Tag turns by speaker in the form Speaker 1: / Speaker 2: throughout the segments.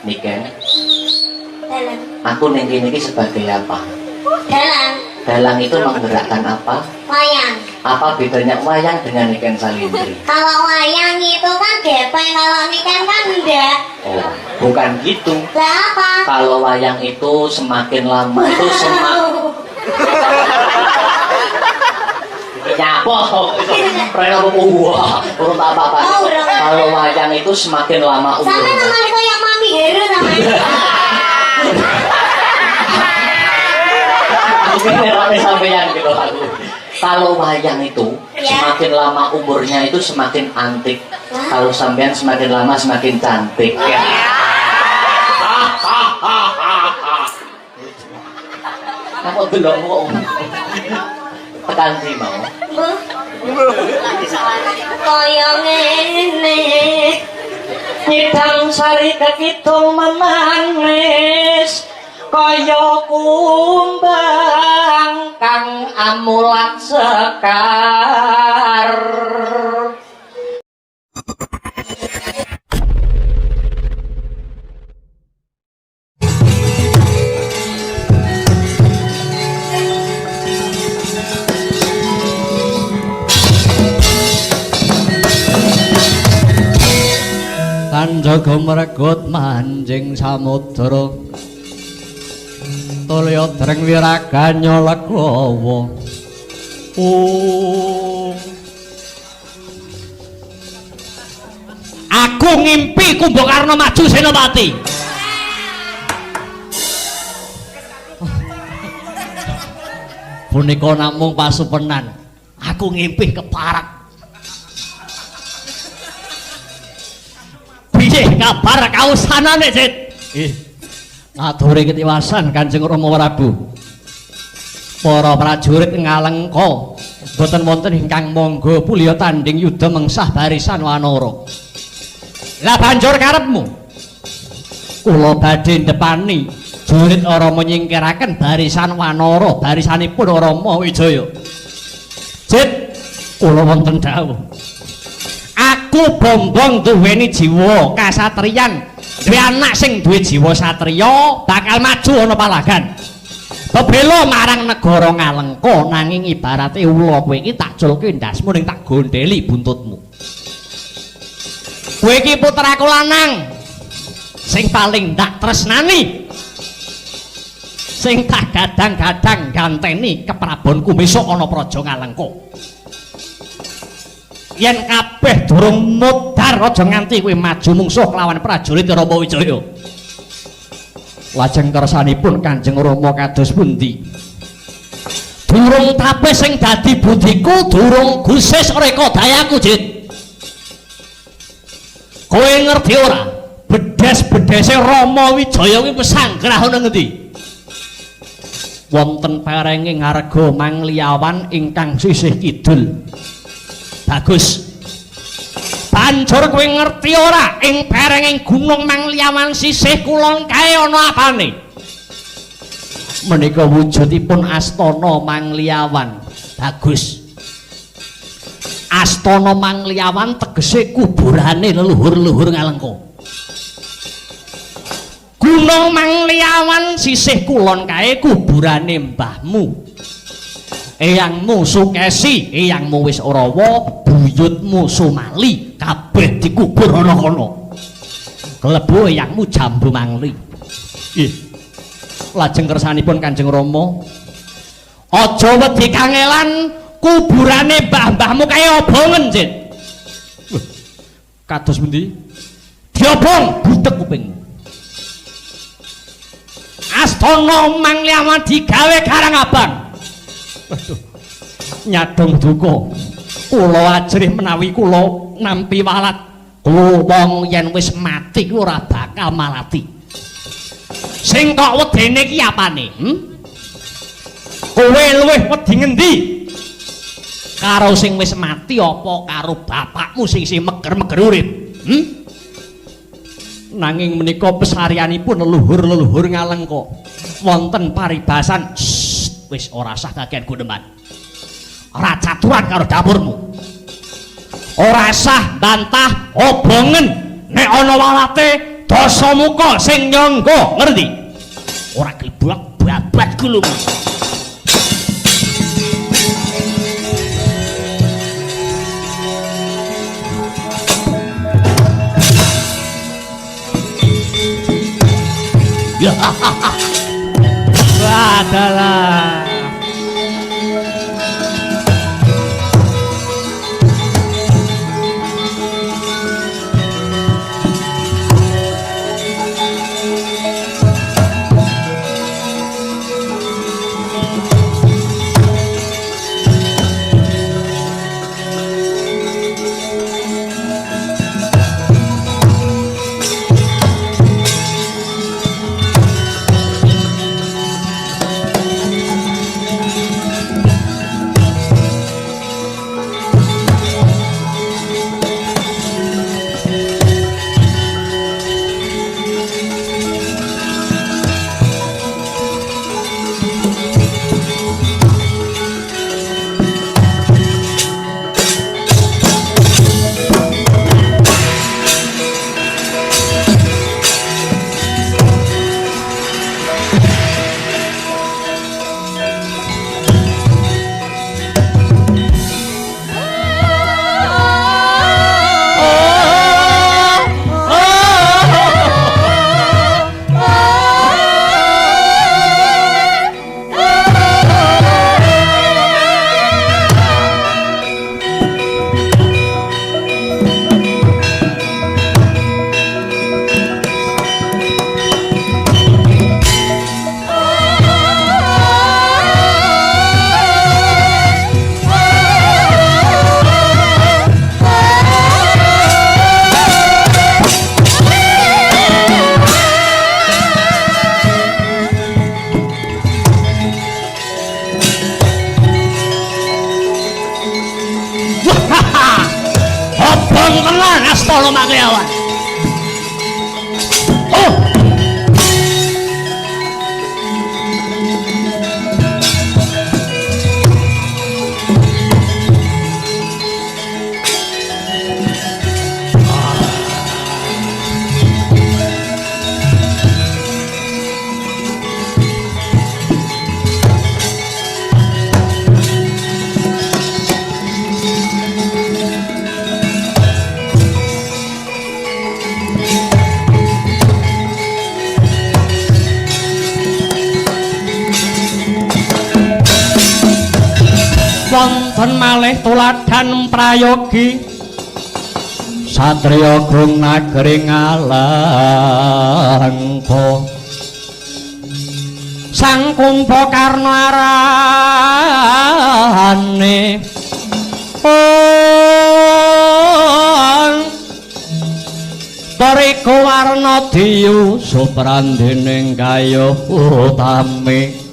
Speaker 1: Niken,
Speaker 2: Dalang.
Speaker 1: Aku ning kene iki sebagai apa?
Speaker 2: Dalang.
Speaker 1: Dalang itu menggerakkan apa?
Speaker 2: Wayang.
Speaker 1: Apa bedanya wayang dengan Niken Salindri?
Speaker 2: Kalau wayang itu kan gepeng, kalau Niken kan enggak.
Speaker 1: Oh, bukan gitu.
Speaker 2: Lah apa?
Speaker 1: Kalau wayang itu semakin lama itu semakin nyapo. Rena wah, urung tak apa-apa.
Speaker 2: Oh, urung.
Speaker 1: Kalau wayang itu semakin lama
Speaker 2: Sampai
Speaker 1: umurnya.
Speaker 2: namanya kayak Mami Heru namanya.
Speaker 1: Mungkin rame sampean gitu aku. Kalau wayang itu
Speaker 2: Ya.
Speaker 1: semakin lama umurnya itu semakin antik.
Speaker 2: Hah?
Speaker 1: Kalau sampean semakin lama semakin cantik. Ya. Kamu delok kok. Tekan sih mau.
Speaker 2: Bu. Kaya ngene.
Speaker 1: Nyidam sari kekidung memanis kaya kumbang kang amulat sekar.
Speaker 3: Kanjaga mregut manjing samudra tulya dreng wiraganya legawa. Oh. Aku ngimpi Kumbakarna maju senopati. Punika namung pasupenan. Aku ngimpi keparak. Piye kabar kausanane, Cit? Ih. Ngaturi ketiwasan Kanjeng Rama Prabu. Para prajurit ngalengka boten wonten ingkang mangga pulya tanding yuda mengsah barisan wanara. Lah banjur karepmu? Kula badhe ndepani jurit Rama nyingkiraken barisan wanara, barisanipun Rama Wijaya. Cit, kula wonten dawuh. Aku Bombong duweni jiwa kasatriyan, duwe anak sing duwe jiwa satriya bakal maju ana palagan. Bebela marang negara Ngalengka, nanging ibarate ula kowe iki tak culke ndasmu ning tak gondeli buntutmu. Kowe iki putraku lanang sing paling tak tresnani, sing tak gadang-gadang ganteni keprabonku besok ana praja Ngalengka. Yen kabeh durung mudhar aja nganti kowe maju mungsuh kelawan prajurit Rama Wijaya. Lajeng kersanipun Kanjeng Rama kados pundi? Durung tapis sing dadi budiku, durung gusis reka dayaku, Jit. Kowe ngerti ora? Bedes-bedese Rama Wijaya kuwi pesanggrah ana ngendi? Wonten perenge ngarga Mangliawan ingkang sisih kidul. Bagus. Banjur kowe ngerti ora ing perenging Gunung Mangliawan sisih kulon kae ana apane? Menika wujudipun Astana Mangliawan. Bagus. Astana Mangliawan tegese kuburane leluhur-leluhur Ngalengka. Gunung Mangliawan sisih kulon kae kuburane mbahmu. Eyangmu Sukesi, eyangmu wis Orawa, buyutmu Sumali, kabeh dikubur ana kono. Klebu eyangmu Jambu Mangli. Ih. Lajeng kersanipun Kanjeng Rama, aja wedi kangelan kuburane mbah-mbahmu kae obongen, Cit. Kados pundi? Diobong budek kupingmu. Astana Mangliawan digawe karang abang. Waduh. Nyadong duka. Kula ajrih menawi kula nampi walat. Wong yen wis mati ku ora bakal malati. Sing kok wedene iki apane? Kowe luwih wedi ngendi? Karo sing wis mati apa karo bapakmu sing isih meger-meger urip? Nanging menika pesarianipun leluhur-leluhur Ngalengka. Wonten paribasan wis ora sah kakean guneman. Ora caturan karo dapurmu. Ora sah bantah obongen nek ana walate Dasamuka sing nyangga, ngerti? Ora glebak babat gulung. Wadalah. Hobong tenan Astana Mangriawan. Oh. Wonten malih tuladhan prayogi satriya gung nagri Ngalengka Sang Kumbakarna arane Tarika warna diyu suprandening kaya utami.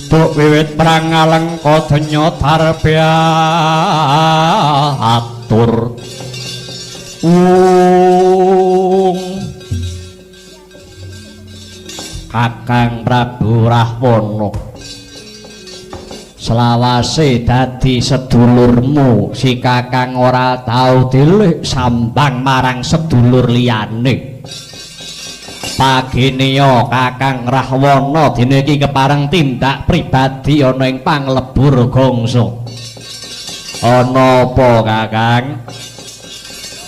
Speaker 3: Tuk wiwit perang Ngalengka denya darbiatur. Kakang Prabu Rahwana selawase dadi sedulurmu, si kakang ora tau dilik sambang marang sedulur liyane. Pagineya Kakang Rahwana dina iki kepareng tindak pribadi ana ing panglebur gangsa. Ana apa Kakang?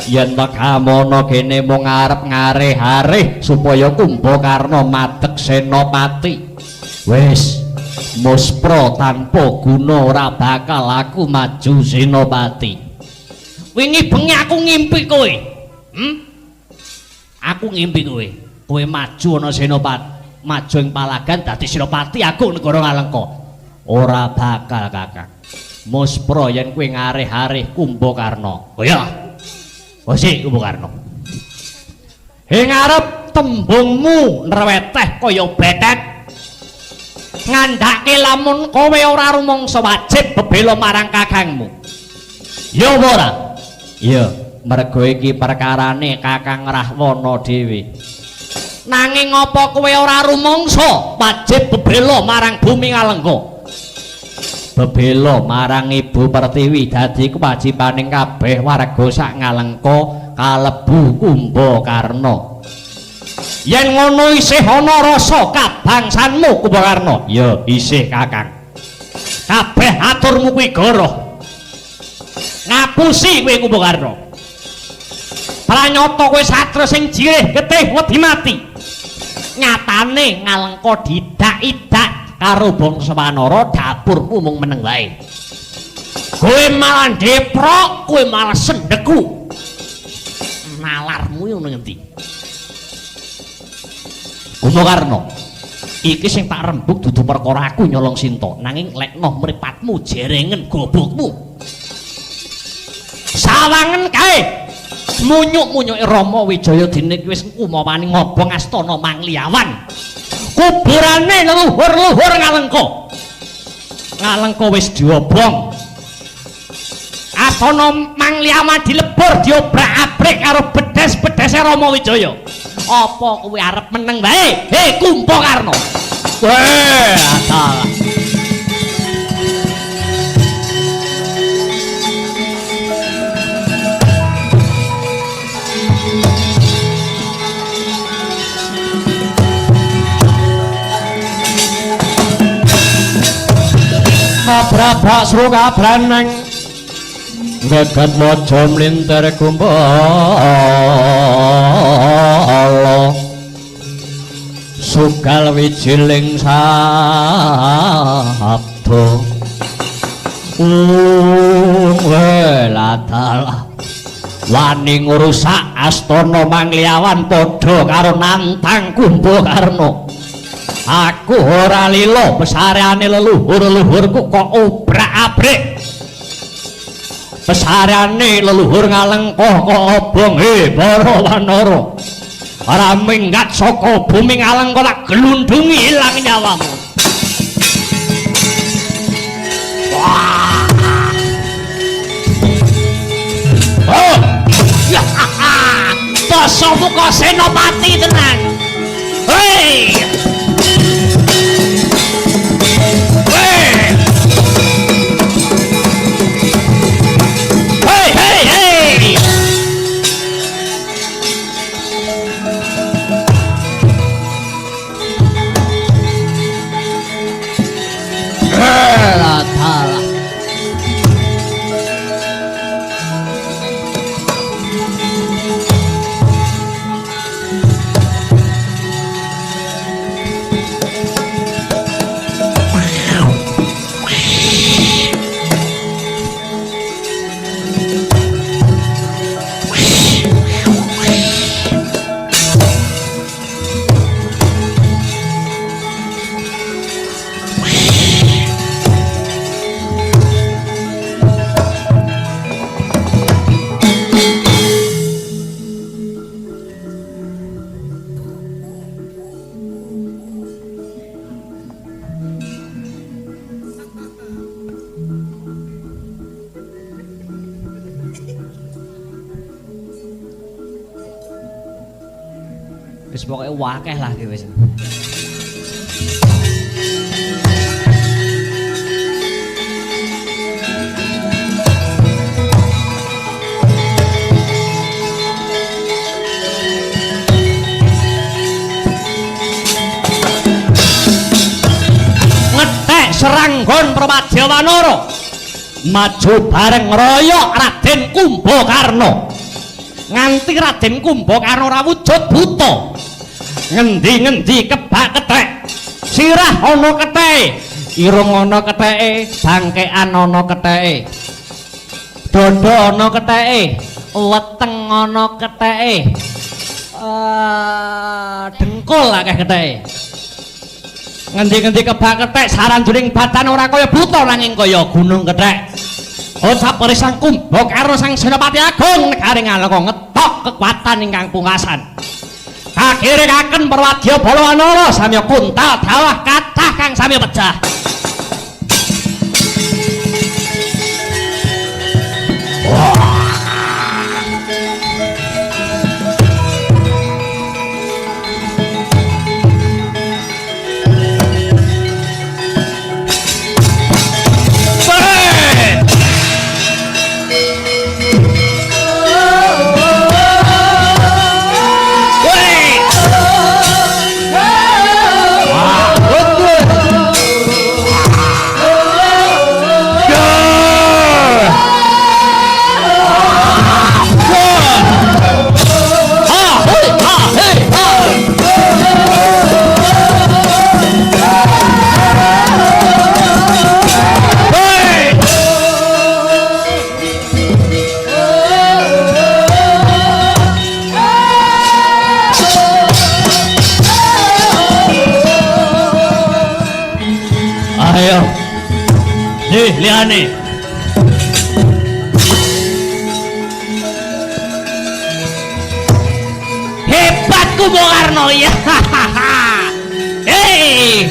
Speaker 3: Yen tekamono kene mung arep ngareh-areh supaya Kumbakarna madeg senopati. Wis muspra tanpa guna ora bakal aku maju senopati. Wingi bengi aku ngimpi kowe. Aku ngimpi kowe. Kowe maju ana senopati, maju ing palagan dadi senopati aku negara Ngalengka. Ora bakal Kakang. Muspra yen kowe ngareh-areh Kumbakarna. Oh ya. Wesi Kumbakarna. Ing ngarep tembungmu nreweteh kaya betet. Ngandhake lamun kowe ora rumangsa wajib bebela marang kakangmu. Ya apa ora? Iya, mergo iki perkarane Kakang Rahwana dhewe. Nanging apa kowe ora rumangsa wajib bebela marang bumi Ngalengka? Bebela marang Ibu Pertiwi dadi kewajibaning kabeh warga sak Ngalengka kalebu Kumbakarna. Yen ngono isih ana rasa kabangsanmu Kumbakarna? Ya isih Kakang. Kabeh aturmu kuwi goroh. Ngapusi kowe Kumbakarna. Pranyata kowe satra sing jirih getih wedi mati. Nyatane Ngalengka didak-idak karo bangsa Wanara, dapurmu mung meneng wae. Kowe malah deprok, kowe malah sendeku. Nalarmu yo nang ngendi? Kumbakarna, iki sing tak rembug dudu perkara aku nyolong Sinta, nanging lekno mripatmu jerengen gobokmu. Sawangen kae. Munyuk-munyuke Rama Wijaya dene iki wis kumawani ngobong astana Mangliawan. Kuburane leluhur-leluhur Ngalengka. Ngalengka wis diobong. Astana Mangliawan dilebur, diobrak-abrik karo bedes-bedese Rama Wijaya. Apa kowe arep meneng wae? He Kumbakarna. Weh, asalah. Kabrabak sru kabraneng geget waja mlintir kumbala sugal wijiling sabda weladalah wani ngrusak astana Mangliawan padha karo nantang Kumbakarna. Aku ora lila pesareane leluhur-leluhurku kok obrak-abrik. Pesareane leluhur Ngalengka kok obong. He para wanara, ora minggat saka bumi Ngalengka tak glundungi ilang nyawamu. Wah. Oh. Dasamuka senopati tenan. Hei. Hey, hey, hey. Salah. Wis pokoke wakeh lah iki wis. Ngetek seranggon Prawadya Wanara. Maju bareng ngroyok Raden Kumbakarna. Nganti Raden Kumbakarna ora wujud buta. Ngendi-ngendi kebak kethek, sirah ana ketheke, irung ana ketheke, bangkekan ana ketheke, dada ana ketheke, weteng ana ketheke, dengkul akeh ketheke. Ngendi-ngendi kebak kethek saranjuring badan ora kaya buta nanging kaya gunung kethek. Oh sapore Sang Kumbakarna sang Senopati Agung negari Ngalengka ngetok kekuatan ingkang pungkasan. Kakiringaken Prawadya Bala Wanara samya kuntal dawah kathah kang samya pejah. Wah. Ayo. Nih, liyane. Hebat Kumbakarna ya. Hei.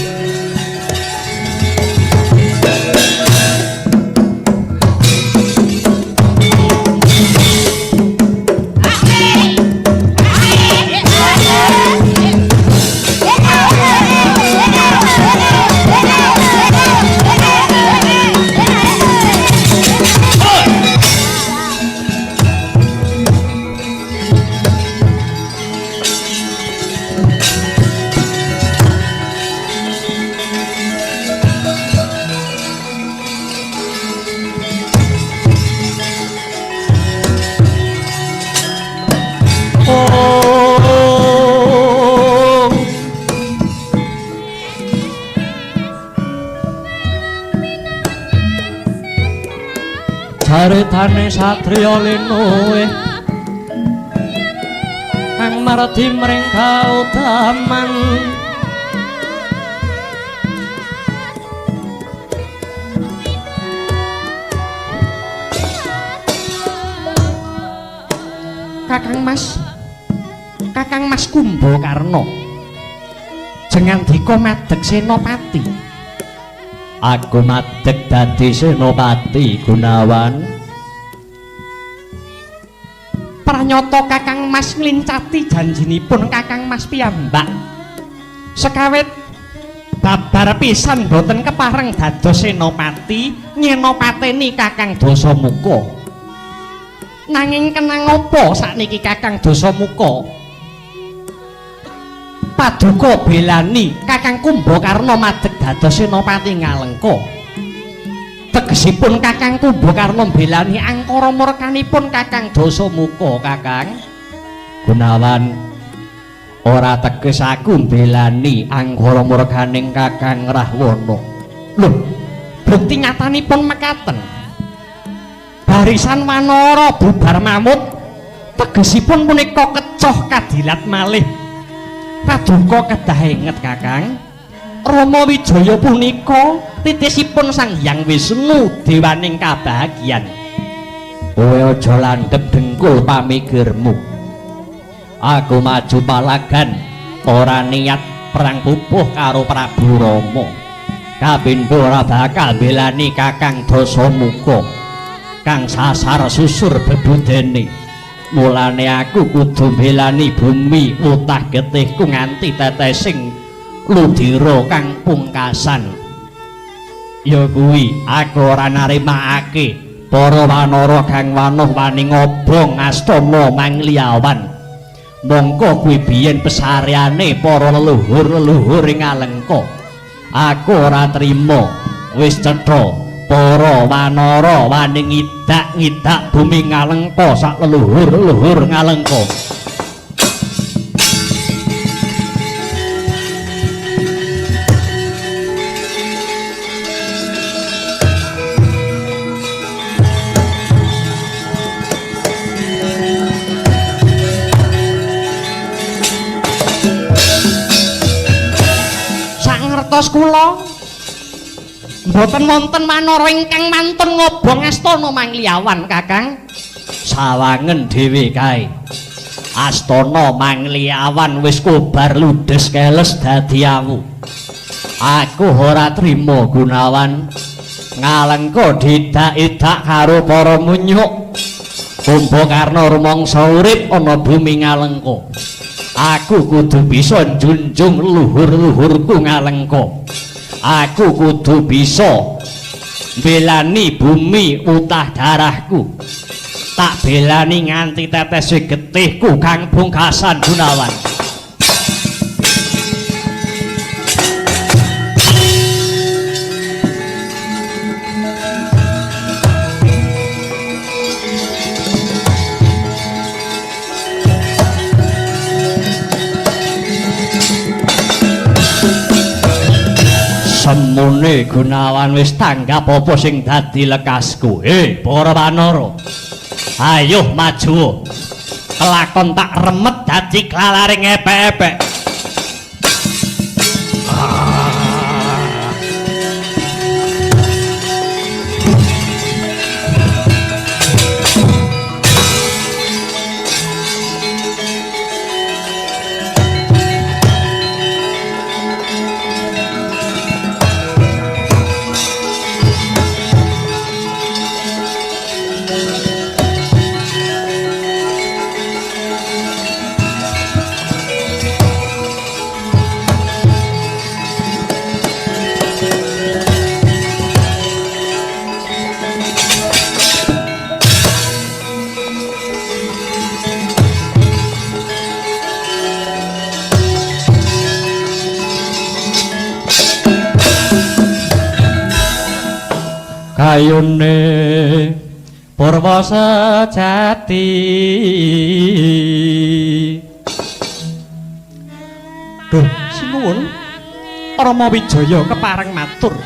Speaker 3: Caritane satriya linuwih kang mardi mring kautaman. Kakang Mas, Kakang Mas Kumbakarna jengandika madeg senopati. Aku madeg dadi senopati Gunawan. Pranyata Kakang Mas nglincati janjinipun Kakang Mas piyambak. Sekawit babar pisan boten kepareng dados senopati nyenopateni Kakang Dasamuka. Nanging kenang apa sakniki Kakang Dasamuka? Paduka belani Kakang Kumbakarna madeg dados senopati Ngalengka. Tegesipun Kakang Kumbakarna belani angkara murkanipun Kakang Dasamuka. Kakang Gunawan, ora teges aku mbelani angkara murkaning Kakang Rahwana. Lho, bukti nyatanipun mekaten. Barisan wanara bubar mamut tegesipun punika kecoh kadilat malih. Paduka kedah inget Kakang, Rama Wijaya punika titisipun Sang Hyang Wisnu dewaning kabahagian. Kowe aja landhep dengkul pamikirmu. Aku maju palagan ora niat perang pupuh karo Prabu Rama. Kapindho ora bakal mbelani Kakang Dasamuka kang sasar susur bebudene. Mulane aku kudu mbelani bumi utah getihku nganti tetesing ludira kang pungkasan. Ya kuwi aku ora narimakake para wanara kang wanuh wani ngobong astana Mangliawan. Mongko kuwi biyen pesareane para leluhur-leluhur ing Alengka. Aku ora trima wis cetha para wanara wani ngidak-ngidak bumi Ngalengka sak leluhur-leluhur Ngalengka. Sangertos kula mboten wonten manara ingkang mantun ngobong astana Mangliawan, Kakang. Sawangen dhewe kae. Astana Mangliawan wis kobar ludes keles dadi awu. Aku ora trima Gunawan. Ngalengka didak-idak karo para munyuk. Kumbakarna rumangsa urip ana bumi Ngalengka. Aku kudu bisa njunjung luhur-luhurku Ngalengka. Aku kudu bisa mbelani bumi utah darahku. Tak belani nganti tetes getihku kang pungkasan Gunawan. Semune Gunawan wis tanggap apa sing dadi lekasku. Hei, para wanara. Ayo maju. Kelakon tak remet dadi klalaring epek-epek. Dirgayune purwa sejati. Duh, sinuwun Rama Wijaya kepareng matur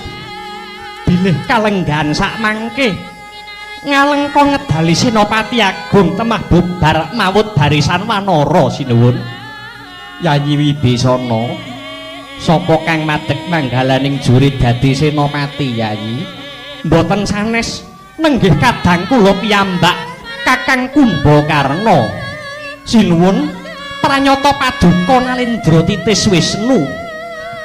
Speaker 3: bilih kalenggahan sakmangke ngalengka ngedali Senopati Agung temah bubar mawut barisan wanara. Sinuwun Yayi Wibisana, sapa kang madeg manggalaning juri dadi senopati Yayi? Mboten sanes, nenggih kadang kula piyambak Kakang Kumbakarna. Sinuwun pranyata paduka Nalendra Titis Wisnu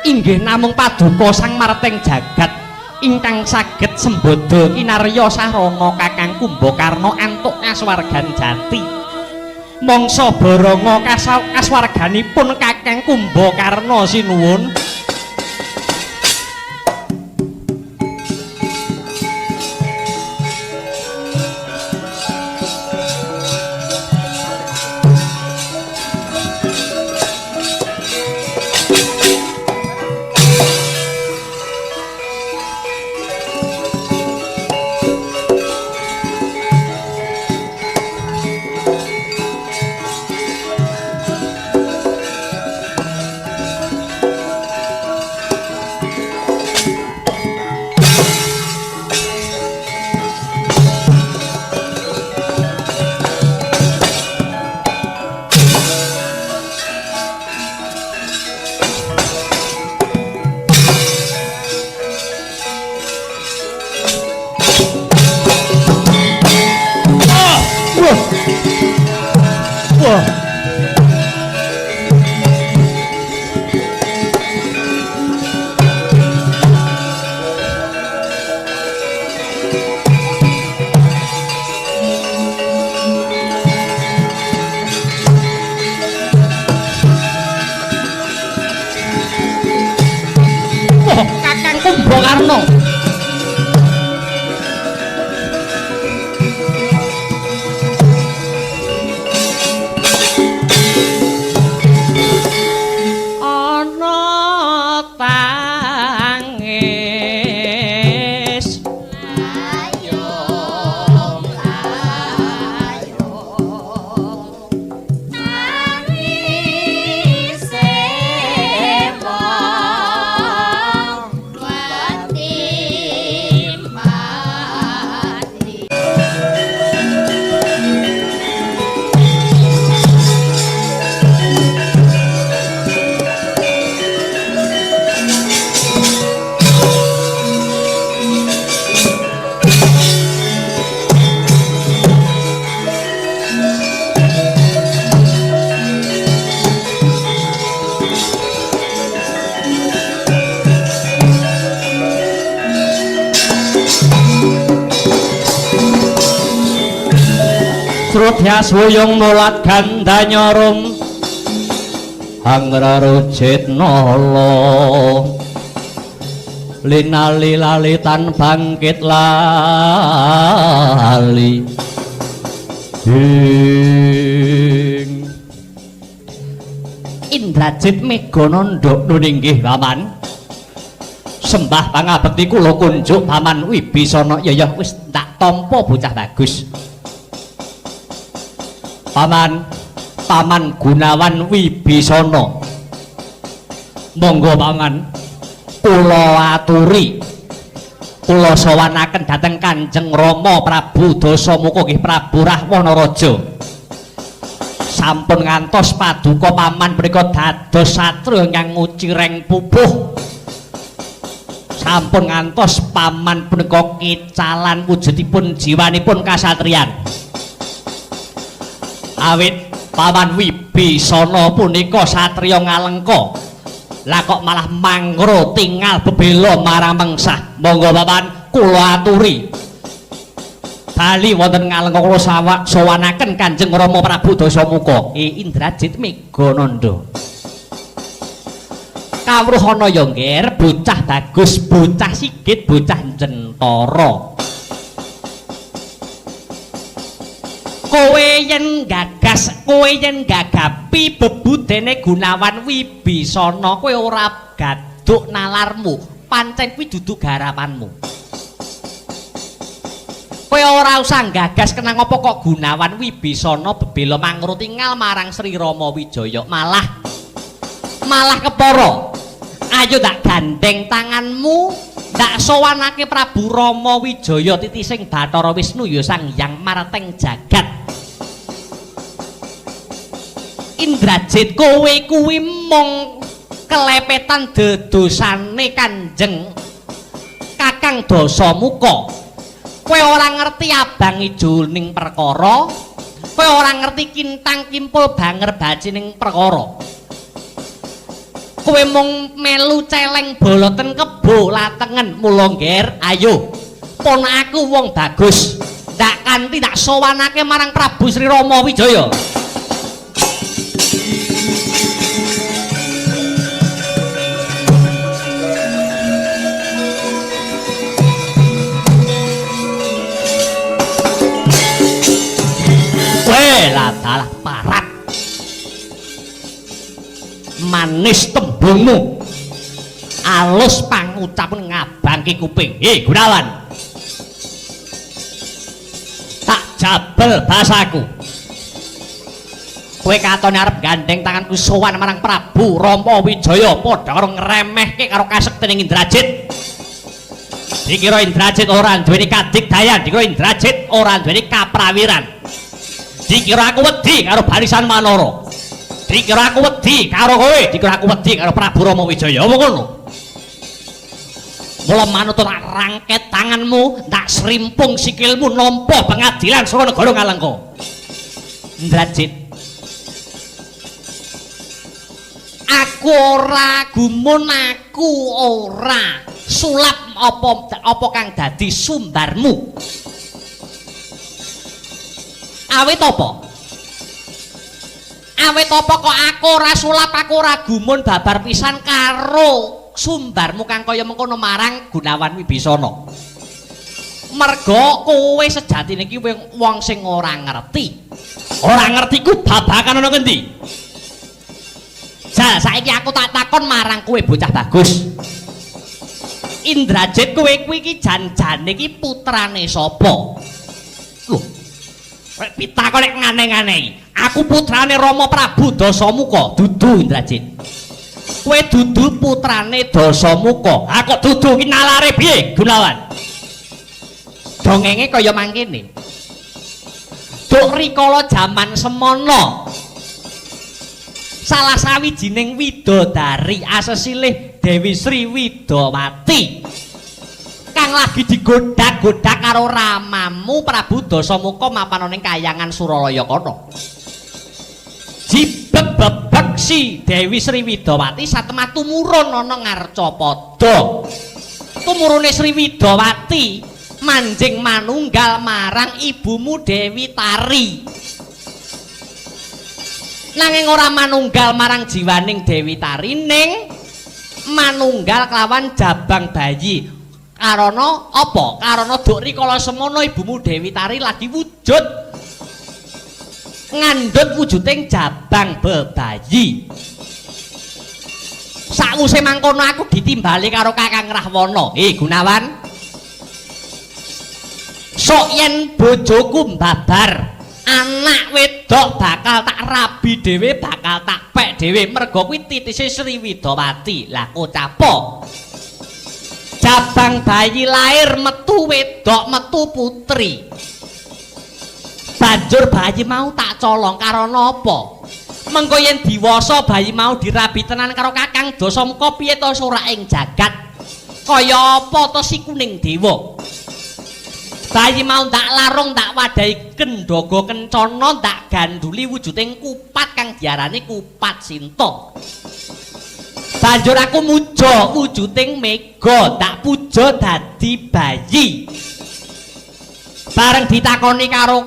Speaker 3: inggih namung paduka Sang Marteng Jagat ingkang saged sembada kinarya sarana Kakang Kumbakarna antuk kasuwargan jati. Mangsa baranga kasuwarganipun Kakang Kumbakarna. Sinuwun. Kakang Kumbakarna. Ana tangis
Speaker 2: Ayo ayo tangis wong mati mati.
Speaker 3: Srutyas wuyung mulat gandanyarum hangrarujit nala linali lalitan bangkit lali ing Indrajit Megananda. Nunginggih Paman, sembah pangabekti kula kunjuk Paman Wibisana. Ya ya wis tak tampa bocah bagus. Paman, Paman Gunawan Wibisana. Monggo Paman, kula aturi. Kula sowanaken dhateng Kanjeng Rama Prabu Dasamuka nggih Prabu Rahwana Raja. Sampun ngantos paduka Paman punika dados satriya ingkang ngucireng pupuh. Sampun ngantos Paman punika kecalan wujudipun jiwanipun kasatriyan. Awit Paman Wibisana punika satriya ngalengka, lah kok malah mangro tingal bebela marang mengsah. Monggo Paman kula aturi bali wonten ngalengka kula sowanaken Kanjeng Rama Prabu Dasamuka. Indrajit Megananda, kawruh ana ya ngger bocah bagus, bocah sigit, bocah jentara. Kowe yen gagas, kowe yen gagapi bebudene Gunawan Wibisana, kowe ora gaduk nalarmu, pancen kuwi dudu garapanmu. Kowe ora usah gagas kenang apa kok Gunawan Wibisana bebela mangrut tingal marang Sri Rama Wijaya. Malah malah kepara. Ayo tak gandeng tanganmu, tak sowanake Prabu Rama Wijaya titising Bathara Wisnu ya Sang Hyang Marteng Jagat. Indrajit, kowe kuwi mung kelepetan dedosane Kanjeng Kakang Dasamuka. Kowe ora ngerti abang ijo ning perkara, kowe ora ngerti kintang kimpul banger bacining perkara. Kowe mung melu celeng boloten kebo latengen. Mula ngger, ayo ponakku wong bagus, ndak kanthi tak sowanake marang Prabu Sri Rama Wijaya. Dalah parat manis tembungmu, alus pangucapun ngabangke kuping. Hei Gunawan, tak jabel basaku. Kowe katone arep gandeng tanganku sowan marang Prabu Rama Wijaya padha karo ngremehke karo kasektening Indrajit. Dikira Indrajit ora duweni kadigdayan, dikira Indrajit ora duweni kaprawiran. Dikira aku wedi karo barisan Manara. Dikira aku wedi karo kowe, dikira aku wedi karo Prabu Rama Wijaya. Apa ngono? Mula manut tak rangket tanganmu, tak srimpung sikilmu nampa pengadilan saka negara Ngalengka. Indrajit, aku ora gumun, aku ora sulap apa kang dadi sumbarmu. Awit apa? Awit apa kok aku ora sulap, aku ora gumun babar pisan karo sumbarmu kang kaya mengkono marang Gunawan Wibisana. Merga kowe sejatine iki wong sing ora ngerti. Ora ngerti ku babakan ana ngendi? Jal, saiki aku tak takon marang kowe bocah bagus. Indrajit, kowe kuwi iki jan-jane iki putrane sapa? Lho, rek pitakon nek ngane-ngane. Aku putrane Rama Prabu Dasamuka, dudu Indrajit. Kowe dudu putrane Dasamuka. Ha kok dudu ki nalare piye, Gunawan? Dongenge kaya mangkene. Duk rikala jaman semono, salah sawijining widodari asesilih Dewi Sri Widowati kang lagi digodak-godak karo ramamu Prabu Dasamuka mapan ning kayangan Suralaya kono. Jibeg bebek si Dewi Sri Widowati satemah tumurun ana Ngarcapada. Tumurune Sri Widowati manjing manunggal marang ibumu Dewi Tari. Nanging ora manunggal marang jiwaning Dewi Tari, ning manunggal kelawan jabang bayi. Karana apa? Karana duk rikala semono ibumu Dewi Tari lagi wujud ngandhut wujuding jabang bebayi. Sakwuse mangkono aku ditimbali karo Kakang Rahwana. Gunawan, sok yen bojoku mbabar anak wedok bakal tak rabi dhewe, bakal tak pek dhewe, merga kuwi titise Sri Widowati. Lah kocapo jabang bayi lahir metu wedok metu putri. Banjur bayi mau tak colong karana apa? Mengko yen diwasa bayi mau dirabi tenan karo Kakang Dasamuka piye to soraking jagat? Kaya apa to sikuning dewa? Bayi mau tak larung tak wadahi kendhaga kencana tak ganduli wujuding kupat kang diarani kupat sinta. Banjur aku muja wujuding mega tak puja dadi bayi. Bareng ditakoni karo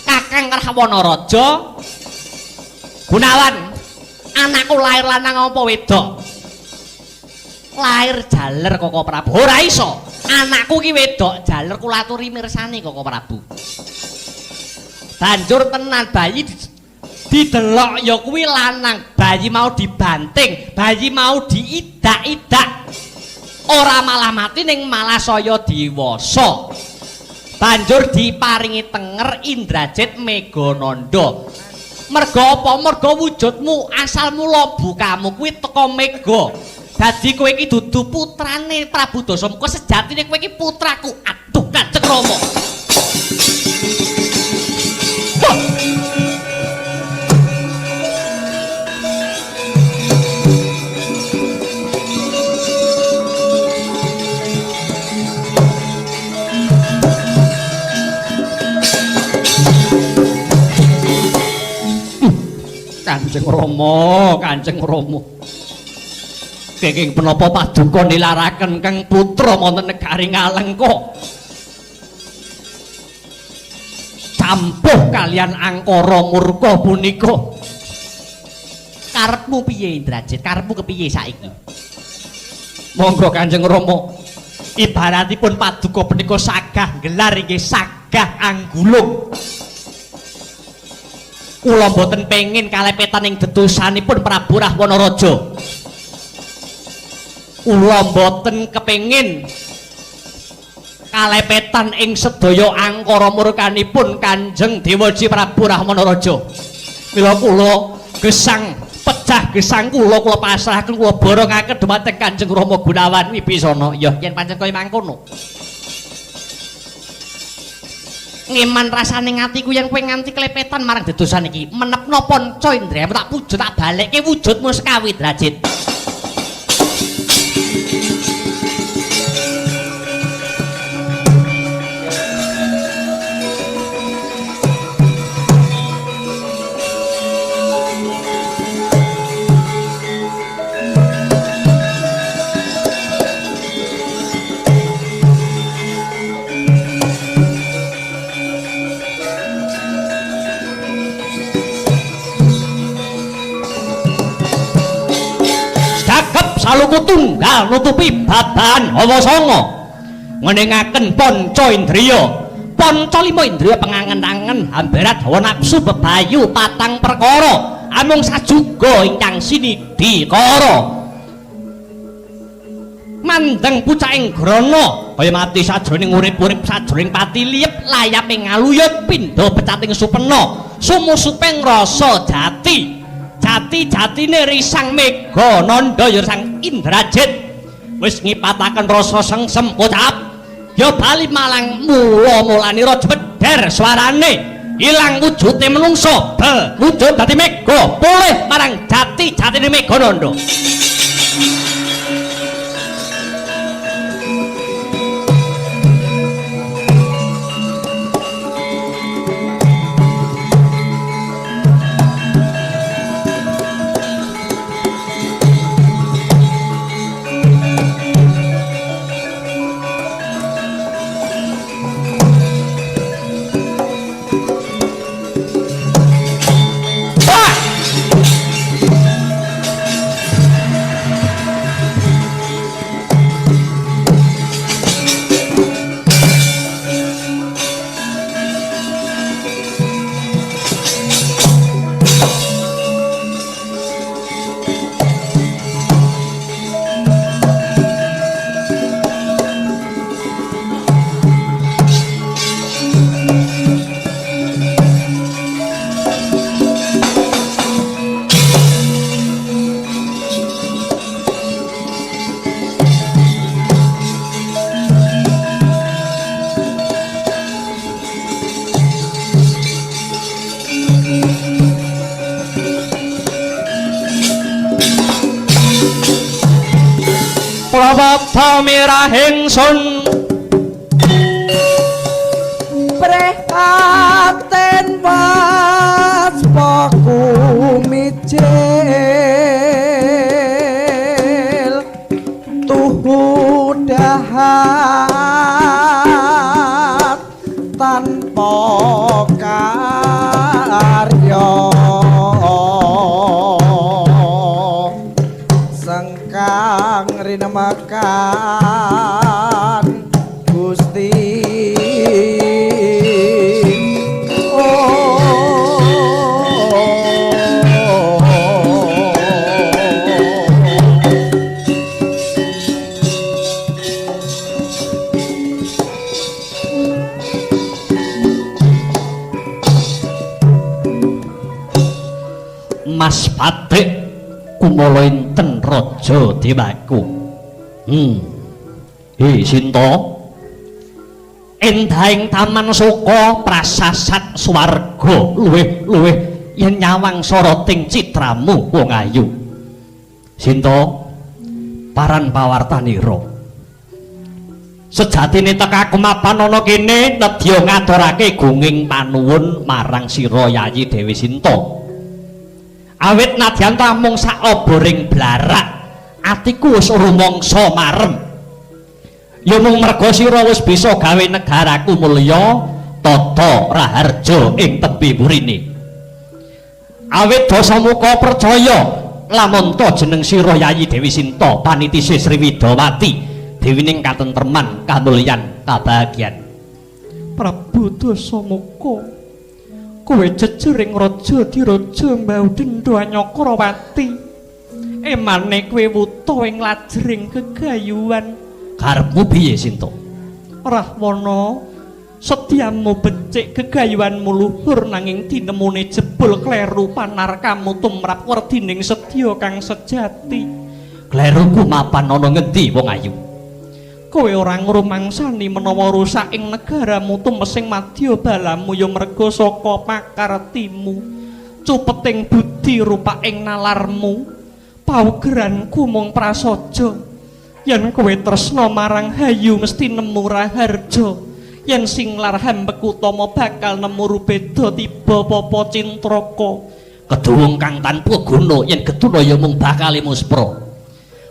Speaker 3: Kakang Rahwana Raja, Gunawan, anakku lahir lanang apa wedok? Lahir jaler Koko Prabu. Ora iso. Anakku ki wedok jaler, kula aturi mirsani Koko Prabu. Banjur tenan bayi didelok ya kuwi lanang, bayi mau dibanting, bayi mau diidak-idak. Ora malah mati ning malah saya diwasa. Banjur diparingi tenger Indrajit Megananda. Merga apa? Merga wujudmu asal mula bukamu kuwi teka mega. Dadi kowe iki dudu putrane Prabu Dasamuka, sejatine kowe iki putraku. Aduh, Kanjeng Rama. Wah. Kanjeng Rama, Kanjeng Rama. Kenging menapa paduka nilaraken kang putra wonten negari Ngalengka. Campuh kalian angkara murka punika. Karepmu piye Indrajit? Karepmu kepiye saiki? Monggo Kanjeng Rama. Ibaratipun paduka punika sagah gelar inggih sagah anggulung. Kula mboten pengin kalepetan ing dedosanipun Prabu Rahwana Raja. Kula mboten kepengin kalepetan ing sedaya angkara murkanipun Kanjeng Dewaji Prabu Rahwana Raja. Mila kula gesang pecah gesang kula, kula pasrahaken, kula borongaken dumateng Kanjeng Rama Gunawan Wibisana. Ya yen pancen kaya mangkono. Ngeman rasane atiku yen kowe nganti klepetan marang dedosan iki, menepno panca indriyamu tak pujut tak balekke wujudmu sekawi Indrajit. Saluku tunggal nutupi babahan hawa sanga ngeningaken panca indriya, panca lima indriya pengangen-angen hambarat hawa nafsu bebayu patang perkara amung sajuga ingkang sinidhi kara mandeng pucaking grana kaya mati sajroning urip-urip sajroning pati liyep layaping ngaluyut pindha pecating supena sumusuping rasa jati jati-jatine risang mega nanda ya sang Indrajit wis ngipataken rasa sengsem kocap ya bali malang mula-mulane raja beder suarane ilang wujude menungso bel wujud dadi mega pulih marang jati-jatine mega nanda. Prawata mirahing sun
Speaker 4: prihatin waspaku mijil tuhu dahat tanpa karya sengkang rinemakan Gusti. Oh.
Speaker 3: Mula enten raja dewaku. Hi Sinta, endahing taman suka prasasat swarga luwih-luwih yen nyawang soroting citramu wong ayu. Sinta, paran pawartanira. Sejatine tekaku mapan ana kene nedya ngaturake gunging panuwun marang sira Yayi Dewi Sinta. Awit nadyan tamung saoboring blarak, atiku wis rumangsa marem. Ya mung merga sira wis bisa gawe negaraku mulya tata raharja ing tebi murine. Awit Dasamuka percaya lamun ta jeneng sira Yayi Dewi Sinta panitise Sri Widawati dewining katentreman kamulyan kabahagian. Prabu Dasamuka, kowe jejering raja diraja mbau dendha Anyakrawati. Emane kowe wuta ing lajering gegayuhan. Karepmu piye Sinta? Rahwana, setyamu becik, gegayuhanmu luhur, nanging tinemune jebul kleru panarkamu tumrap werdining setya kang sejati. Kleruku mapan ana ngendi wong ayu? Kowe ora ngrumangsani menawa rusak ing negaramu tumesing madya balamu ya merga saka pakartimu, cupeting budi rupaing nalarmu. Paugeranku mung prasaja. Yen kowe tresna marang hayu mesti nemu raharja. Yen singlar hambek utama bakal nemu rubeda tiba papa cintraka. Keduwung kang tanpa guna yen getuna ya mung bakal muspra.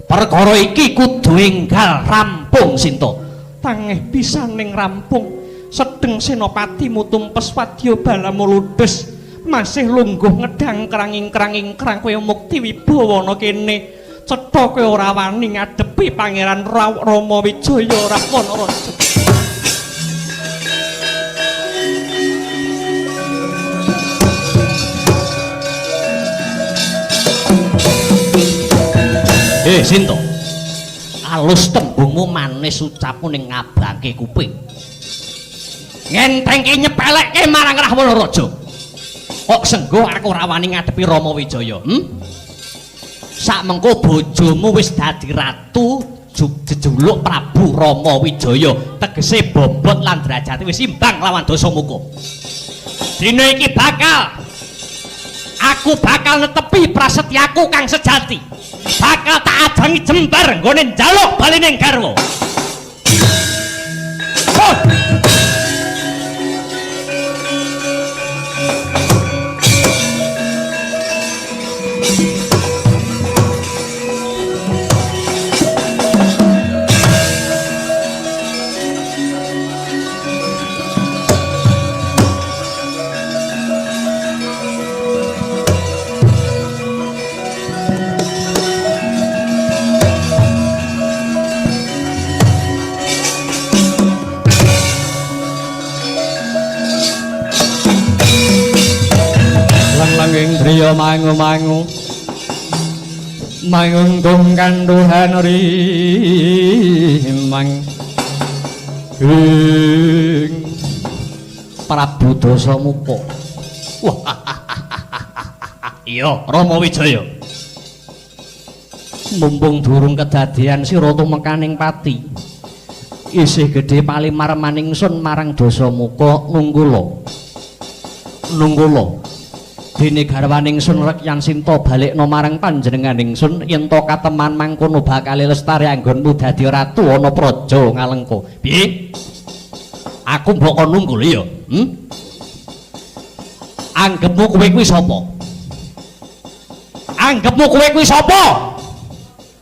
Speaker 3: Perkara iki kudu enggal rampung Sinta. Tangeh pisaning rampung. Sedeng senopatimu tumpes wadya balamu ludes. Masih lungguh ngedang kranging-kranging krang kowe mukti wibawa ana kene. Cetha kowe ora wani ngadepi Pangeran Rama Wijaya Rahwana Raja. Sinta, alus tembungmu manis ucapmu ning ngabangke kuping. Ngentengke nyepelekke marang Rahwana Raja. Kok senggo aku ora wani ngadepi Rama Wijaya, Sakmengko bojomu wis dadi ratu jejuluk Prabu Rama Wijaya, tegese bobot lan derajate wis imbang lawan Dasamuka. Dina iki bakal aku bakal netepi prasetyaku kang sejati. Bakal tak ajangi jembar nggone njaluk balining garwa. Oh! Langing driya mangu-mangu mangungtung kanduhan rimang ing Prabu Dasamuka. Wah, iya Rama Wijaya, mumpung durung kedadian sira tumekaning pati isih gedhe palimar maningsun marang Dasamuka. Nunggula nunggula dene garwaning sun Rekyan Sinta balekna marang panjenenganing sun yen to kateman mangkono bakale lestari anggonmu dadi ratu ana praja Ngalengka. Piye? Aku mbok kon nunggul ya? Anggepmu kowe kuwi sapa? Anggepmu kowe kuwi sapa?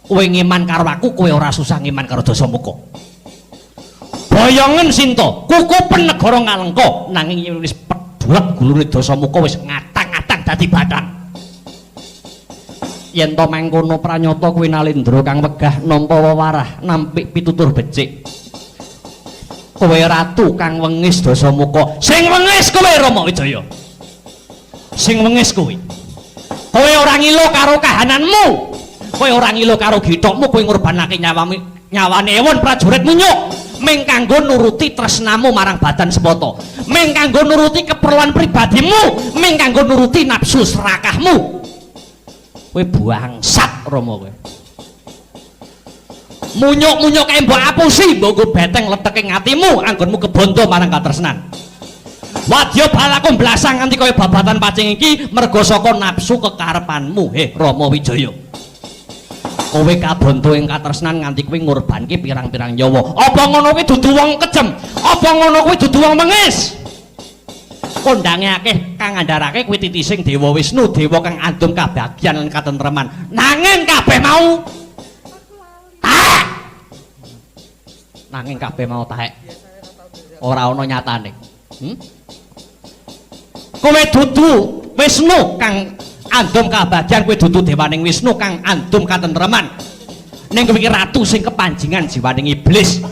Speaker 3: Kowe ngeman karo aku, kowe ora susah ngeman karo Dasamuka. Boyongen Sinta, kukupen negara Ngalengka, nanging wis pedhot gulune Dasamuka wis ngatang-ngatang dadi bathang. Yen to mangkono pranyata kuwi Nalendra kang wegah nampa wewarah nampik pitutur becik. Kowe ratu kang wengis Dasamuka. Sing wengis kowe Rama Wijaya. Sing wengis kowe. Kowe ora ngilo karo kahananmu. Kowe ora ngilo karo githokmu, kowe ngorbanake nyawamu, nyawane ewon prajurit munyuk ming kanggo nuruti tresnamu marang badan semata, ming kanggo nuruti keperluan pribadimu, ming kanggo nuruti nafsu serakahmu. Kowe bangsat. Rama kowe. Munyuk-munyuk kae mbok apusi, mbok nggo beteng leteke atimu anggonmu kebondo marang katresnan. Wadya balaku blasang nganti kaya babatan pacing iki merga saka nafsu kekarepanmu. Heh Rama Wijaya. Kowe kabondo ing katresnan nganti kowe ngorbanke pirang-pirang nyawa. Apa ngono kuwi dudu wong kejem? Apa ngono kuwi dudu wong mengis? Kondange akeh kang ngandharake kuwi titising Dewa Wisnu, dewa kang andum kabagyan lan katentreman. Nanging kabeh mau taek. Nanging kabeh mau taek. Ora ana nyatane. Kowe dudu Wisnu kang andum kabagyan, kowe dudu dewaning Wisnu kang andum katentreman. Ning kowe iki ratu sing kepanjingan jiwaning iblis.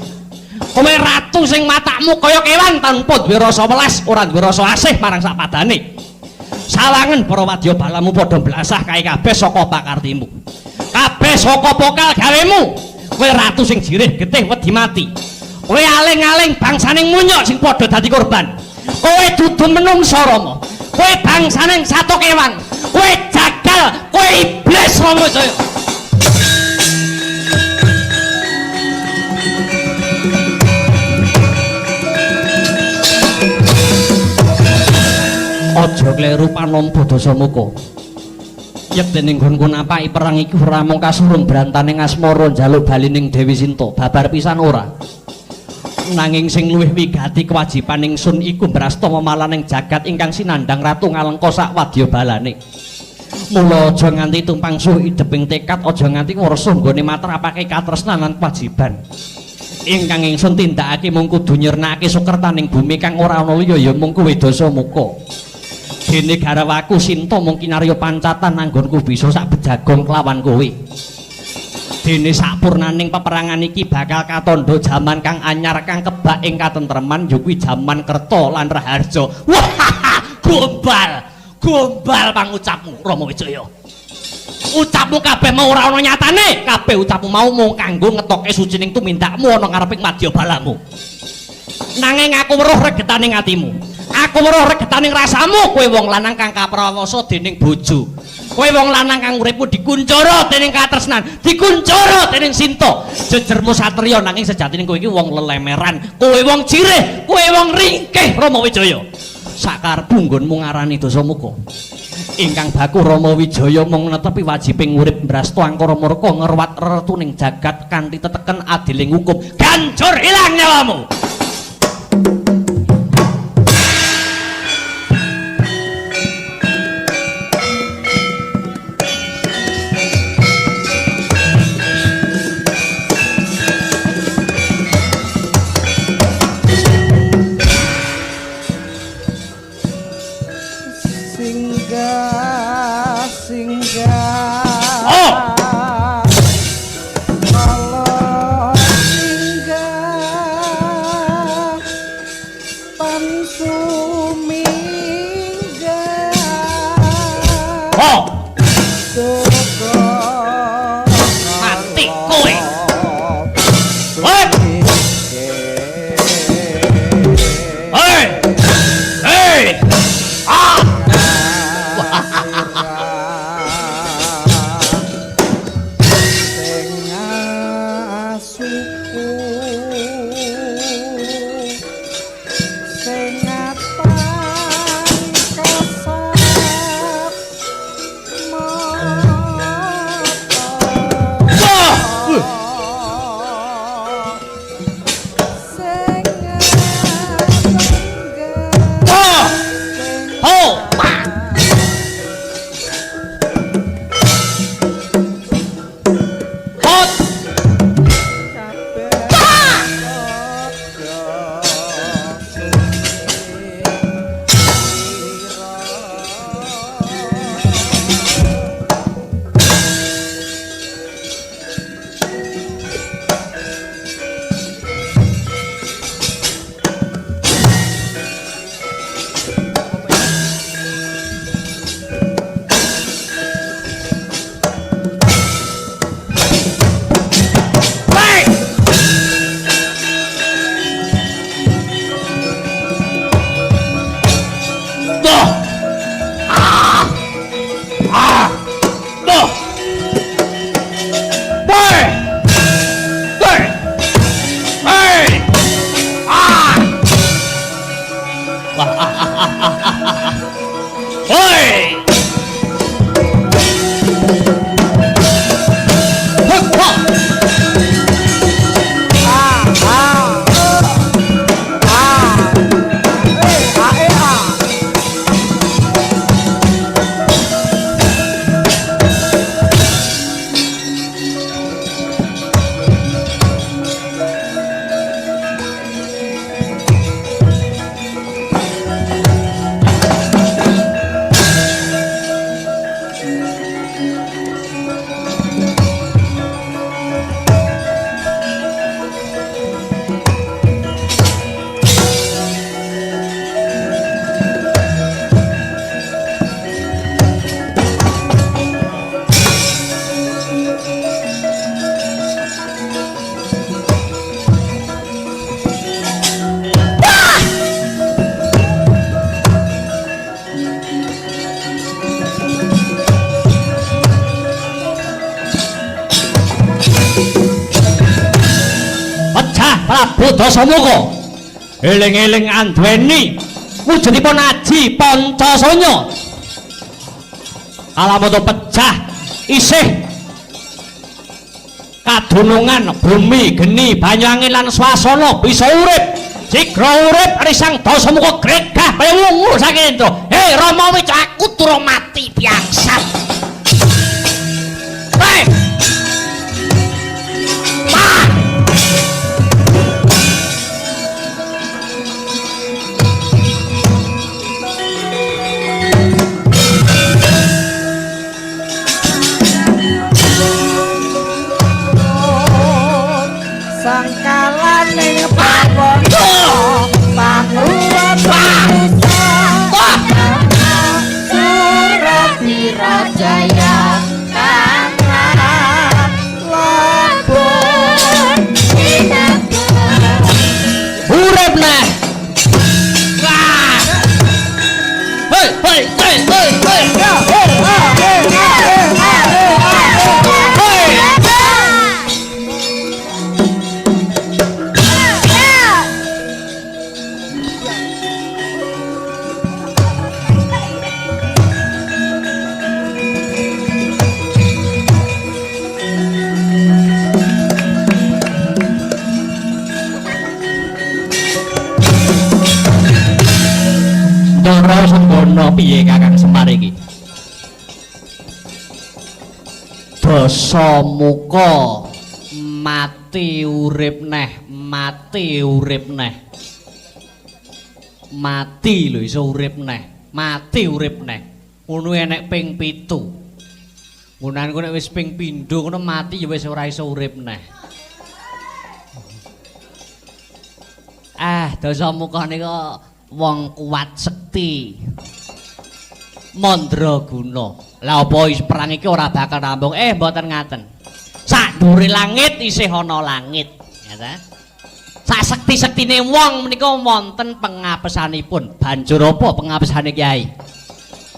Speaker 3: Kowe ratu sing matakmu kaya kewan tanpa duwe rasa welas, ora duwe rasa asih marang sapadane. Sawangen para wadya balamu padha blasah kae kabeh saka pakartimu. Kabeh saka pokal gawemu. Kowe ratu sing jirih getih wedi mati. Kowe aling-aling bangsaning munyuk sing padha dadi korban. Kowe dudu menungsa Rama. Kowe bangsaning sato kewan. Kowe jagal, kowe iblis Rama Wijaya. Aja kleru panampa Dasamuka. Yektene nggonku napaki perang iki ora mung kasurung brantaning asmara njaluk balining Dewi Sinta, babar pisan ora. Nanging sing luwih wigati kewajiban ingsun iku mbrasta memalaning jagat ingkang sinandhang ratu ngalengka sak wadya balane. Mula aja nganti tumpang suh ideping tekad, aja nganti wersa nggone matrapake katresnan lan kewajiban. Ingkang ingsun tindakake mung kudu nyirnakake sukertaning bumi kang ora ana liya ya mung kuwi Dasamuka. Dene garawaku Sinta mung kinarya pancatan anggonku bisa sak bejagong kelawan kowe. Dene sapurnaning peperangan iki bakal katandha jaman kang anyar kang kebak ing katentreman ya kuwi jaman Kerta lan Raharja. Wah, gombal, gombal pangucapmu Rama Wijaya. Ucapmu kabeh mau ora ana nyatane, kabeh ucapmu mau mung kanggo ngetoke sucining tumindakmu ana ngareping madya balamu. Nanging aku weruh regetaning atimu. Aku weruh regetaning rasamu, kowe wong lanang kang kaprawasa dening bojo. Kowe wong lanang kang uripmu dikuncara dening katresnan, dikuncara dening Sinta. Jejermu satriya nanging sejatine kowe iki wong lelemeran, kowe wong jirih, kowe wong ringkih Rama Wijaya. Sakarepmu nggonmu ngarani Dasamuka. Ingkang baku Rama Wijaya mung netepi wajibing urip mbrasta angkara murka ngerwat retuning jagat kanthi teteken adiling hukum. Ganjur ilang nyawamu. Prabu Dasamuka. Eling-eling anduweni wujudipun aji Pancasanya. Kalamoto pecah isih kadunungan bumi, geni, banyu angin lan swasana bisa urip. Sigra urip risang Dasamuka gregah kaya wungu saking Indra. Hei Rama Wijaya, aku durung mati piangsat. Hei! Wah!
Speaker 4: Sangkalaning pawana pangruwat
Speaker 3: Wah!
Speaker 2: Suratirajaya kang
Speaker 4: labun
Speaker 3: Urip neh. Wah! Hei, hei, hei, hei, hei. Hei! Ndara Senggono piye Kakang Semar iki? Dasamuka mati urip neh, mati urip neh. Mati lho iso urip neh, mati urip neh. Ngono enek ping 7. Nggonanku nek wis ping pindho ngono mati ya wis ora iso urip neh. Ah, Dasamuka nika wong kuat sekti. Mandraguna. Lah apa is perang iki ora bakal rampung? Mboten ngaten. Sak dhuwure langit isih ana langit, ya ta? Sak sekti-sektine wong menika wonten pengapesanipun. Banjur apa pengapesane Kyai?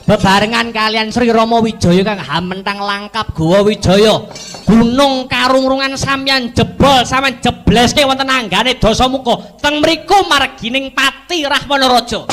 Speaker 3: Bebarengan kalian Sri Rama Wijaya kang hamentang langkap Gowa Wijaya, gunung karungrungan sampeyan jebol, sampeyan jebleske wonten anggane Dasamuka. Teng mriku margining pati Rahwana Raja.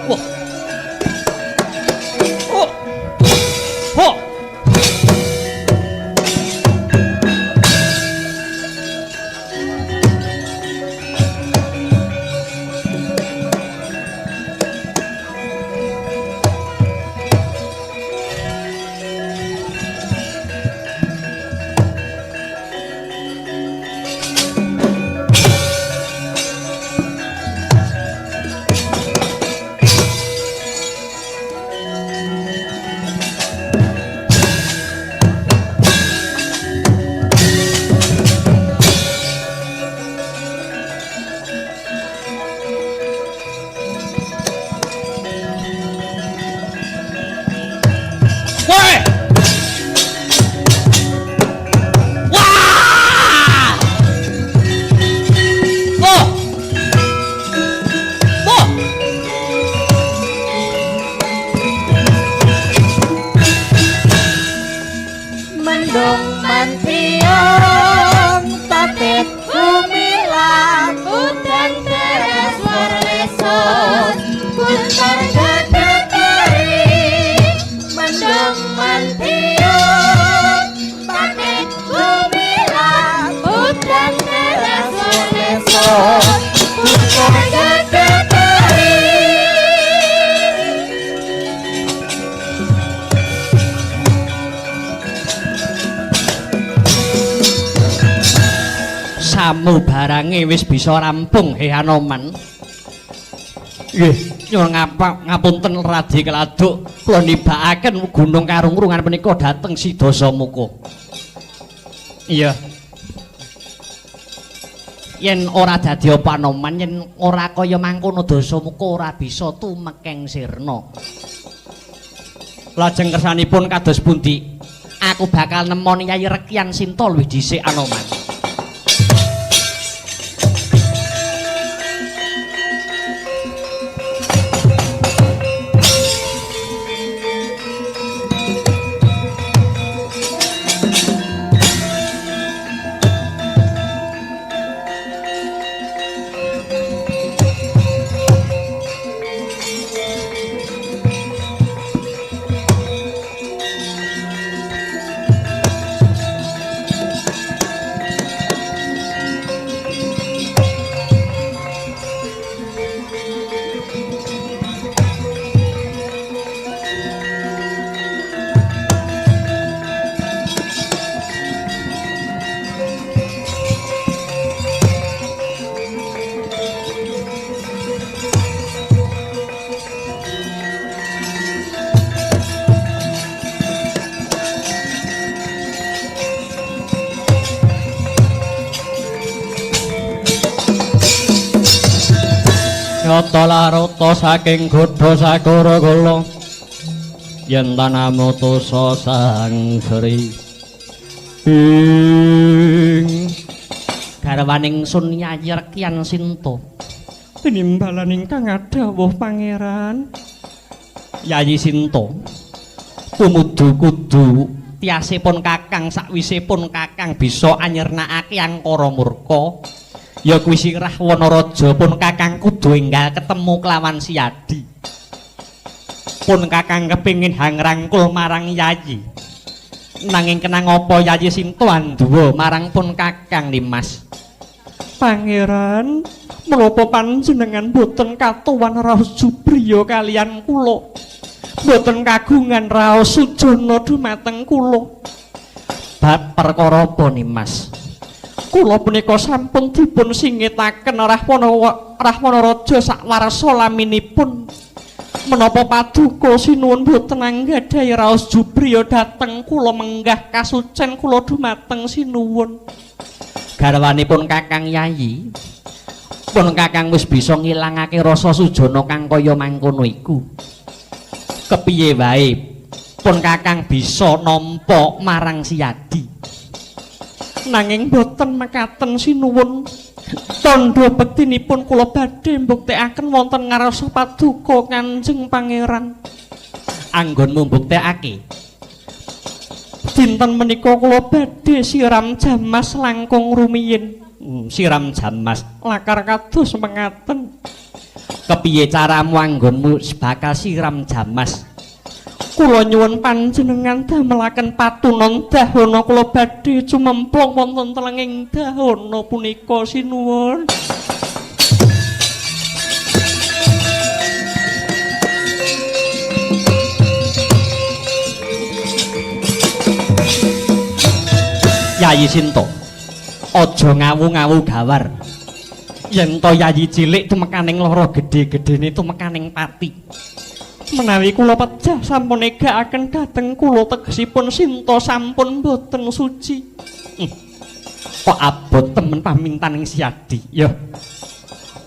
Speaker 3: Wah. Oh. Oh. Woi! Wah! Oh! Oh!
Speaker 4: Mendung mantiong tatet gumilang
Speaker 2: udan teras warlesos guntor gedekeri mendung mantiong tatet gumilang udan teras warlesos guntor gedekeri.
Speaker 3: Samu barange wis bisa rampung he Hanoman. Nggih, nyuwun ngapunten Radi Keladuk, kula nibakaken gunung karungrungan punika dhateng si Dasamuka. Iya. Yen ora dadi apa Anoman, yen ora kaya mangkono Dasamuka ora bisa tumekeng sirna. Lajeng kersanipun kados pundi? Aku bakal nemoni Yayi Rekyan Sinta luwih dhisik Anoman. Nyata larata saking godha sagara kala yen tanamutusa Sang Sri ing garwaning sun Yayi Rekyan Sinta tinimbalan ingkang adhawuh pangeran. Yayi Sinta tumudu kudu tiasipun kakang sakwisipun kakang bisa anyernakake angkara murka ya kuwi sirah Wanaraja pun kakang kudu enggal ketemu kelawan Siyadi. Pun kakang kepingin hangrangkul marang Yayi. Nanging kenang apa Yayi Sinta anduwa marang pun kakang Nimas? Pangeran, menapa panjenengan boten katuwan raos jubriya kalian kula? Boten kagungan raos sujana dumateng kula. Bab perkara apa Nimas? Kula punika sampun dipun singitaken Rahwana Raja sakwarsa laminipun. Menapa paduka sinuwun boten anggadhahi raos jubriya dhateng kula menggah kasucen kula dumateng sinuwun. Garwanipun kakang Yayi, pun kakang wis bisa ngilangake rasa sujana kang kaya mangkono iku. Kepiye wae pun kakang bisa nampa marang Siyadi. Nanging boten mekaten sinuwun. Tandha bektinipun kula badhe mbuktekaken wonten ngarsa paduka Kanjeng Pangeran. Anggonmu mbuktekake? Dinten menika kula badhe siram jamas langkung rumiyin. Siram jamas lakar kados mengaten. Kepiye caramu anggonmu bakal siram jamas? Kula nyuwun panjenengan damelaken patunon dahana kula badhe cumemplung wonten telenging dahana punika sinuwun. Yayi Sinta, aja ngawu-ngawu gawar. Yen to Yayi cilik tumekaning lara gedhe-gedhene tumekaning pati. Menawi kula pejah sampun negakaken dhateng kula tegesipun Sinta sampun boten suci. Kok abot temen pamintaning Siyadi. Ya.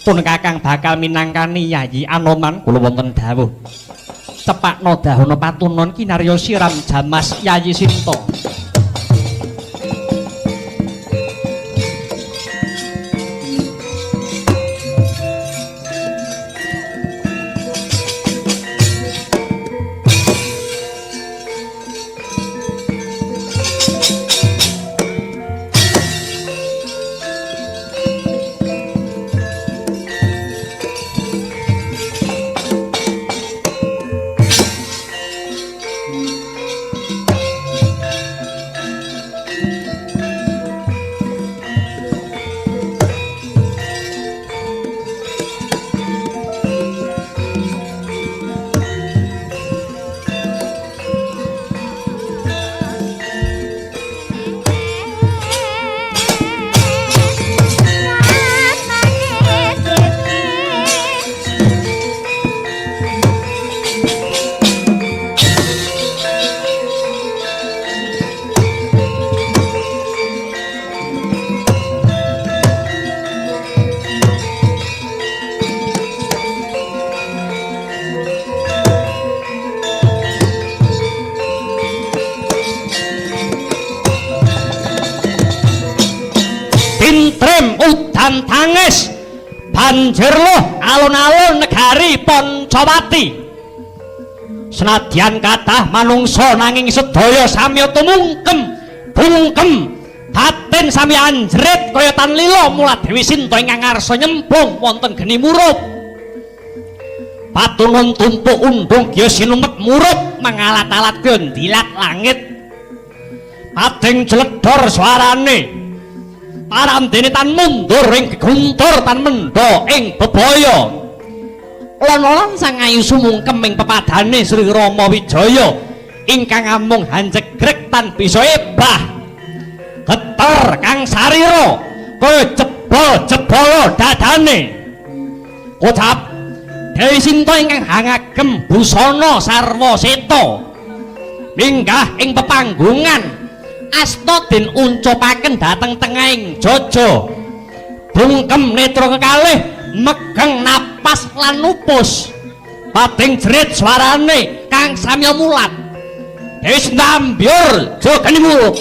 Speaker 3: Pun kakang bakal minangkani Yayi Anoman kula wonten dawuh. Cepakno dahana patunon kinarya siram jamas Yayi Sinta. Udan tangis banjir loh alun-alun negari Pancawati. Senadyan kathah manungsa nanging sedaya samya tumungkem bungkem batin sami anjrit kaya tan lila mula Dewi Sinta ingkang ngarsa nyemplung wonten geni murup. Patunun tumpuk undung gya sinumet murup mangalat-alat gondilat langit. Pading jledor suarane. Parandene tan mundur ing geguntur tan mendha ing bebaya. Lan-lan sang ayu sumungkem ing pepadane Sri Rama Wijaya ingkang amung hanjegrek tan bisa ebah. Geter kang sarira kaya jebol-jebolo dadane. Kocap Dewi Sinta ingkang hangagem busana sarwa seta minggah ing pepanggungan asta den uncupaken dhateng tengahing jaja. Bungkem netra kekalih megeng napas lan nupus. Pading jerit suarane kang samya mulat. Dewi Sinta ambyur jogani murup.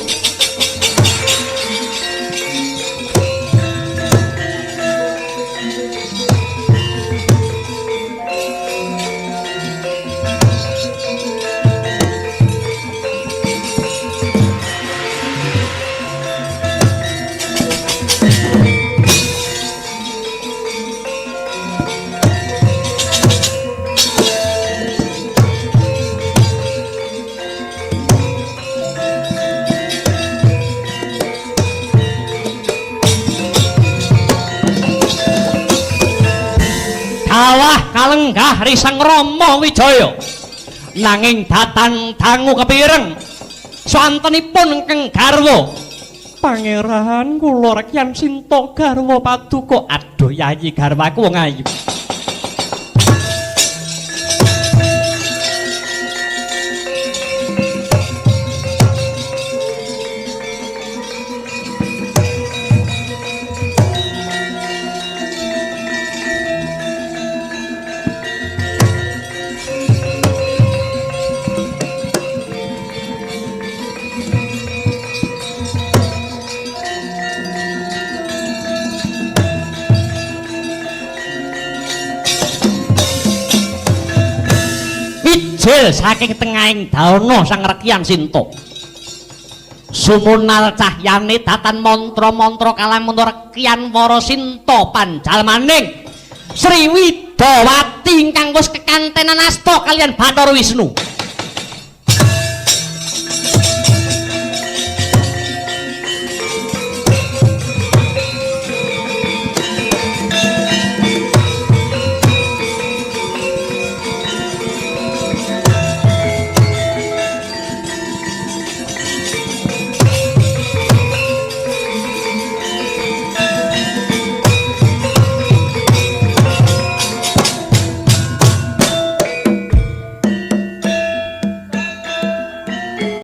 Speaker 3: Dawah kalenggah Risang Rama Wijaya nanging datan dangu kepireng swantenipun ingkang garwa Pangeran kula Rekyan Sinta garwa paduka. Aduh yayi garwaku wong ayu. Ijil saking tengahing dauna Sang Rekyan Sinta. Sumunal cahyane datan mantra-mantra kalamun Rekyan Wara Sinta panjalmaning Sri Widawati ingkang wis kekantenan asta kaliyan Bathara Wisnu.